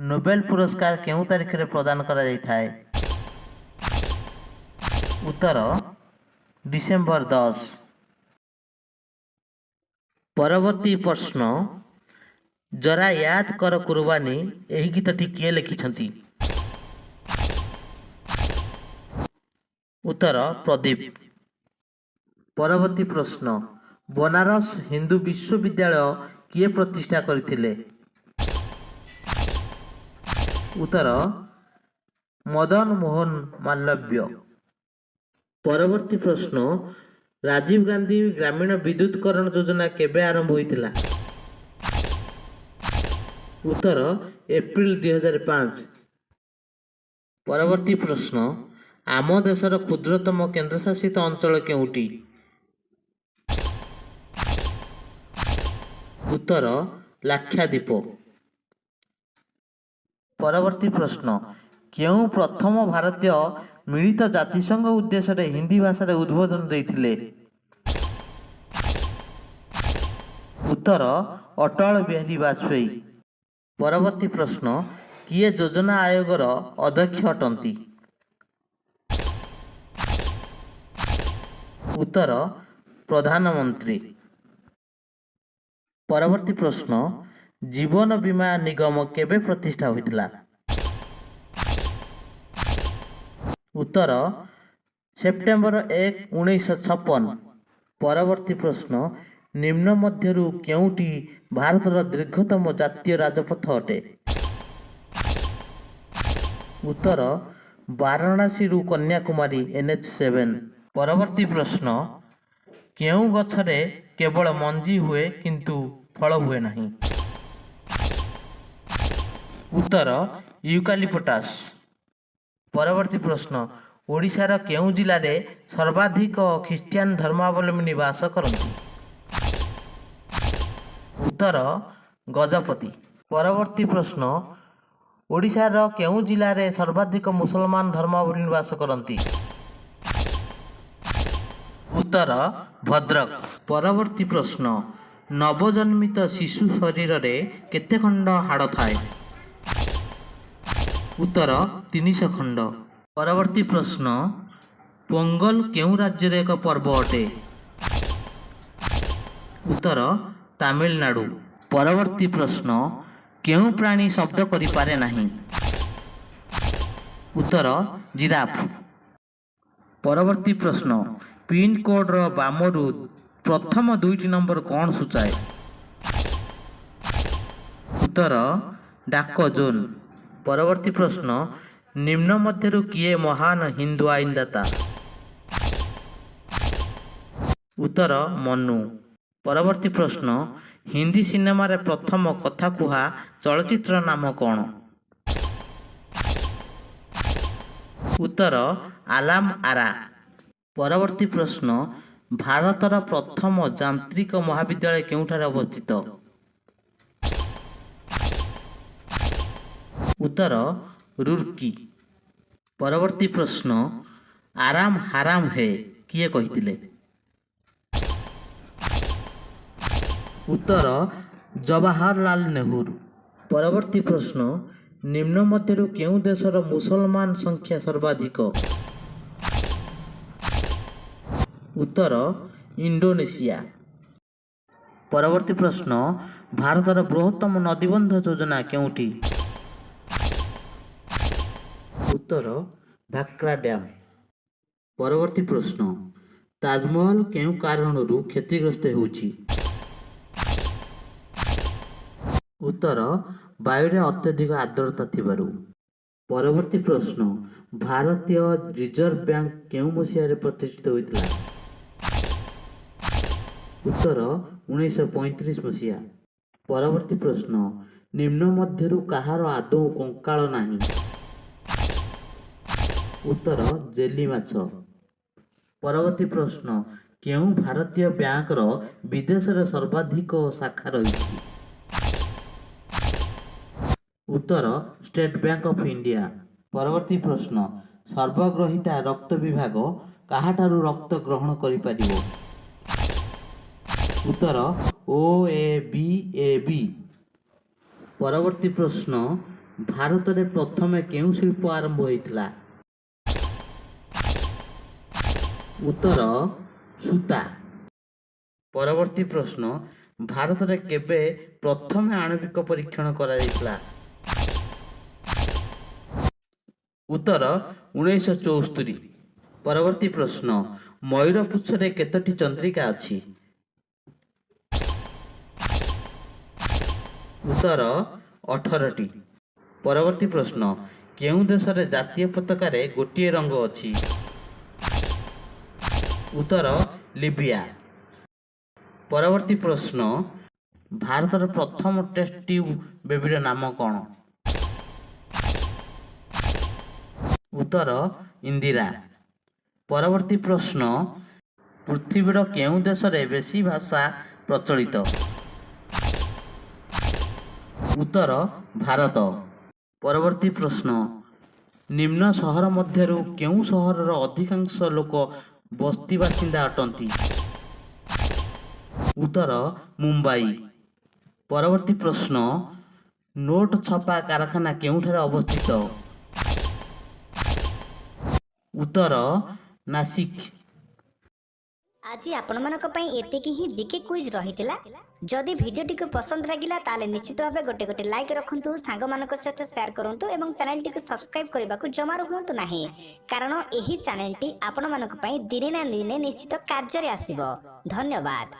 Nobel ପୁରସ୍କାର କେଉଁ ତାରିଖରେ ପ୍ରଦାନ କରାଯାଇଥାଏ? ଉତ୍ତର, ଡିସେମ୍ବର 10। ପରବର୍ତ୍ତୀ ପ୍ରଶ୍ନ, ଜରା ୟାଦ କର କୁରବାନୀ, ଏହି ଗୀତଟି କିଏ ଲେଖିଛନ୍ତି? ଉତ୍ତର, ପ୍ରଦୀପ। ପରବର୍ତ୍ତୀ ପ୍ରଶ୍ନ, ବନାରସ ହିନ୍ଦୁ ବିଶ୍ୱବିଦ୍ୟାଳୟ କିଏ ପ୍ରତିଷ୍ଠା କରିଥିଲେ? ଉତ୍ତର, ମଦନ ମୋହନ ମାଲବ୍ୟ। ପରବର୍ତ୍ତୀ ପ୍ରଶ୍ନ, ରାଜୀବ ଗାନ୍ଧୀ ଗ୍ରାମୀଣ ବିଦ୍ୟୁତକରଣ ଯୋଜନା କେବେ ଆରମ୍ଭ ହୋଇଥିଲା? ଉତ୍ତର, ଏପ୍ରିଲ 2005। ପରବର୍ତ୍ତୀ ପ୍ରଶ୍ନ, ଆମ ଦେଶର କ୍ଷୁଦ୍ରତମ କେନ୍ଦ୍ରଶାସିତ ଅଞ୍ଚଳ କେଉଁଟି? ଉତ୍ତର, ଲାକ୍ଷାଦ୍ୱୀପ। ପରବର୍ତ୍ତୀ ପ୍ରଶ୍ନ, କେଉଁ ପ୍ରଥମ ଭାରତୀୟ ମିଳିତ ଜାତିସଂଘ ଉଦ୍ଦେଶ୍ୟରେ ହିନ୍ଦୀ ଭାଷାରେ ଉଦ୍ବୋଧନ ଦେଇଥିଲେ? ଉତ୍ତର, ଅଟଳ ବିହାରୀ ବାଜପେୟୀ। ପରବର୍ତ୍ତୀ ପ୍ରଶ୍ନ, କିଏ ଯୋଜନା ଆୟୋଗର ଅଧ୍ୟକ୍ଷ ଅଟନ୍ତି? ଉତ୍ତର, ପ୍ରଧାନମନ୍ତ୍ରୀ। ପରବର୍ତ୍ତୀ ପ୍ରଶ୍ନ, ଜୀବନ ବୀମା ନିଗମ କେବେ ପ୍ରତିଷ୍ଠା ହୋଇଥିଲା? ଉତ୍ତର, ସେପ୍ଟେମ୍ବର 1, 1956। ପରବର୍ତ୍ତୀ ପ୍ରଶ୍ନ, ନିମ୍ନ ମଧ୍ୟରୁ କେଉଁଟି ଭାରତର ଦୀର୍ଘତମ ଜାତୀୟ ରାଜପଥ ଅଟେ? ଉତ୍ତର, ବାରାଣସୀରୁ କନ୍ୟାକୁମାରୀ, NH 7। ପରବର୍ତ୍ତୀ ପ୍ରଶ୍ନ, କେଉଁ ଗଛରେ କେବଳ ମଞ୍ଜି ହୁଏ କିନ୍ତୁ ଫଳ ହୁଏ ନାହିଁ? ଉତ୍ତର, ୟୁକାଲିପଟାସ୍। ପରବର୍ତ୍ତୀ ପ୍ରଶ୍ନ, ଓଡ଼ିଶାର କେଉଁ ଜିଲ୍ଲାରେ ସର୍ବାଧିକ ଖ୍ରୀଷ୍ଟିଆନ ଧର୍ମାବଲମ୍ବୀ ବାସ କରନ୍ତି? ଉତ୍ତର, ଗଜପତି। ପରବର୍ତ୍ତୀ ପ୍ରଶ୍ନ, ଓଡ଼ିଶାର କେଉଁ ଜିଲ୍ଲାରେ ସର୍ବାଧିକ ମୁସଲମାନ ଧର୍ମାବଲମ୍ବୀ ବାସ କରନ୍ତି? ଉତ୍ତର, ଭଦ୍ରକ। ପରବର୍ତ୍ତୀ ପ୍ରଶ୍ନ, ନବଜନ୍ମିତ ଶିଶୁ ଶରୀରରେ କେତେ ଖଣ୍ଡ ହାଡ଼ ଥାଏ? ଉତ୍ତର, 300 ଖଣ୍ଡ। ପରବର୍ତ୍ତୀ ପ୍ରଶ୍ନ, ପୋଙ୍ଗଲ କେଉଁ ରାଜ୍ୟର ଏକ ପର୍ବ ଅଟେ? ଉତ୍ତର, ତାମିଲନାଡ଼ୁ। ପରବର୍ତ୍ତୀ ପ୍ରଶ୍ନ, କେଉଁ ପ୍ରାଣୀ ଶବ୍ଦ କରିପାରେ ନାହିଁ? ଉତ୍ତର, ଜିରାଫ। ପରବର୍ତ୍ତୀ ପ୍ରଶ୍ନ, ପିନ୍କୋଡ଼ର ବାମରୁ ପ୍ରଥମ ଦୁଇଟି ନମ୍ବର କ'ଣ ସୂଚାଏ? ଉତ୍ତର, ଡାକ ଜୋନ୍। ପରବର୍ତ୍ତୀ ପ୍ରଶ୍ନ, ନିମ୍ନ ମଧ୍ୟରୁ କିଏ ମହାନ ହିନ୍ଦୁ ଆଇନଦାତା? ଉତ୍ତର, ମନୁ। ପରବର୍ତ୍ତୀ ପ୍ରଶ୍ନ, ହିନ୍ଦୀ ସିନେମାରେ ପ୍ରଥମ କଥାକୁହା ଚଳଚ୍ଚିତ୍ର ନାମ କ'ଣ? ଉତ୍ତର, ଆଲାମ ଆରା। ପରବର୍ତ୍ତୀ ପ୍ରଶ୍ନ, ଭାରତର ପ୍ରଥମ ଯାନ୍ତ୍ରିକ ମହାବିଦ୍ୟାଳୟ କେଉଁଠାରେ ଅବସ୍ଥିତ? ଉତ୍ତର, ରୁର୍କି। ପରବର୍ତ୍ତୀ ପ୍ରଶ୍ନ, ଆରାମ ହାରାମ ହେ କିଏ କହିଥିଲେ? ଉତ୍ତର, ଜବାହରଲାଲ ନେହେରୁ। ପରବର୍ତ୍ତୀ ପ୍ରଶ୍ନ, ନିମ୍ନ ମଧ୍ୟରୁ କେଉଁ ଦେଶର ମୁସଲମାନ ସଂଖ୍ୟା ସର୍ବାଧିକ? ଉତ୍ତର, ଇଣ୍ଡୋନେସିଆ। ପରବର୍ତ୍ତୀ ପ୍ରଶ୍ନ, ଭାରତର ବୃହତ୍ତମ ନଦୀବନ୍ଧ ଯୋଜନା କେଉଁଠି? ଉତ୍ତର, ଭାକ୍ରା ଡ୍ୟାମ୍। ପରବର୍ତ୍ତୀ ପ୍ରଶ୍ନ, ତାଜମହଲ କେଉଁ କାରଣରୁ କ୍ଷତିଗ୍ରସ୍ତ ହେଉଛି? ଉତ୍ତର, ବାୟୁରେ ଅତ୍ୟଧିକ ଆର୍ଦ୍ରତା ଥିବାରୁ। ପରବର୍ତ୍ତୀ ପ୍ରଶ୍ନ, ଭାରତୀୟ ରିଜର୍ଭ ବ୍ୟାଙ୍କ କେଉଁ ମସିହାରେ ପ୍ରତିଷ୍ଠିତ ହୋଇଥିଲା? ଉତ୍ତର, 1935 ମସିହା। ପରବର୍ତ୍ତୀ ପ୍ରଶ୍ନ, ନିମ୍ନ ମଧ୍ୟରୁ କାହାର ଆଦୌ କଙ୍କାଳ ନାହିଁ? ଉତ୍ତର, ଜେଲି ମାଛ। ପରବର୍ତ୍ତୀ ପ୍ରଶ୍ନ, କେଉଁ ଭାରତୀୟ ବ୍ୟାଙ୍କର ବିଦେଶରେ ସର୍ବାଧିକ ଶାଖା ରହିଛି? ଉତ୍ତର, ଷ୍ଟେଟ୍ ବ୍ୟାଙ୍କ ଅଫ୍ ଇଣ୍ଡିଆ। ପରବର୍ତ୍ତୀ ପ୍ରଶ୍ନ, ସର୍ବଗ୍ରହୀତା ରକ୍ତ ବିଭାଗ କାହାଠାରୁ ରକ୍ତ ଗ୍ରହଣ କରିପାରିବ? ଉତ୍ତର, ଓ, ଏ, ବି, ଏ, ବି। ପରବର୍ତ୍ତୀ ପ୍ରଶ୍ନ, ଭାରତରେ ପ୍ରଥମେ କେଉଁ ଶିଳ୍ପ ଆରମ୍ଭ ହୋଇଥିଲା? ଉତ୍ତର ସୂତା। ପରବର୍ତ୍ତୀ ପ୍ରଶ୍ନ, ଭାରତରେ କେବେ ପ୍ରଥମେ ଆଣବିକ ପରୀକ୍ଷଣ କରାଯାଇଥିଲା? ଉତ୍ତର 1974। ପରବର୍ତ୍ତୀ ପ୍ରଶ୍ନ, ମୟୂର ପୁଚ୍ଛରେ କେତୋଟି ଚନ୍ଦ୍ରିକା ଅଛି? ଉତ୍ତର 18ଟି। ପରବର୍ତ୍ତୀ ପ୍ରଶ୍ନ, କେଉଁ ଦେଶରେ ଜାତୀୟ ପତାକାରେ ଗୋଟିଏ ରଙ୍ଗ ଅଛି? ଉତ୍ତର ଲିବିଆ। ପରବର୍ତ୍ତୀ ପ୍ରଶ୍ନ, ଭାରତର ପ୍ରଥମ ଟେଷ୍ଟ ଟ୍ୟୁବ୍ ବେବିର ନାମ କ'ଣ? ଉତ୍ତର ଇନ୍ଦିରା। ପରବର୍ତ୍ତୀ ପ୍ରଶ୍ନ, ପୃଥିବୀର କେଉଁ ଦେଶରେ ବେଶୀ ଭାଷା ପ୍ରଚଳିତ? ଉତ୍ତର ଭାରତ। ପରବର୍ତ୍ତୀ ପ୍ରଶ୍ନ, ନିମ୍ନ ସହର ମଧ୍ୟରୁ କେଉଁ ସହରର ଅଧିକାଂଶ ଲୋକ ବସ୍ତି ବାସିନ୍ଦା ଅଟନ୍ତି? ଉତ୍ତର ମୁମ୍ବାଇ। ପରବର୍ତ୍ତୀ ପ୍ରଶ୍ନ, ନୋଟ ଛପା କାରଖାନା କେଉଁଠାରେ ଅବସ୍ଥିତ? ଉତ୍ତର ନାସିକ। ଆଜି ଆପଣମାନଙ୍କ ପାଇଁ ଏତିକି ହିଁ ଜିକେ କୁଇଜ୍ ରହିଥିଲା। ଯଦି ଭିଡ଼ିଓଟିକୁ ପସନ୍ଦ ଲାଗିଲା, ତାହେଲେ ନିଶ୍ଚିତ ଭାବେ ଗୋଟେ ଗୋଟେ ଲାଇକ୍ ରଖନ୍ତୁ, ସାଙ୍ଗମାନଙ୍କ ସହିତ ସେୟାର କରନ୍ତୁ ଏବଂ ଚ୍ୟାନେଲଟିକୁ ସବସ୍କ୍ରାଇବ୍ କରିବାକୁ ଜମାରୁ ହୁଅନ୍ତୁ ନାହିଁ, କାରଣ ଏହି ଚ୍ୟାନେଲଟି ଆପଣମାନଙ୍କ ପାଇଁ ଦିନେ ନା ଦିନେ ନିଶ୍ଚିତ କାର୍ଯ୍ୟରେ ଆସିବ। ଧନ୍ୟବାଦ।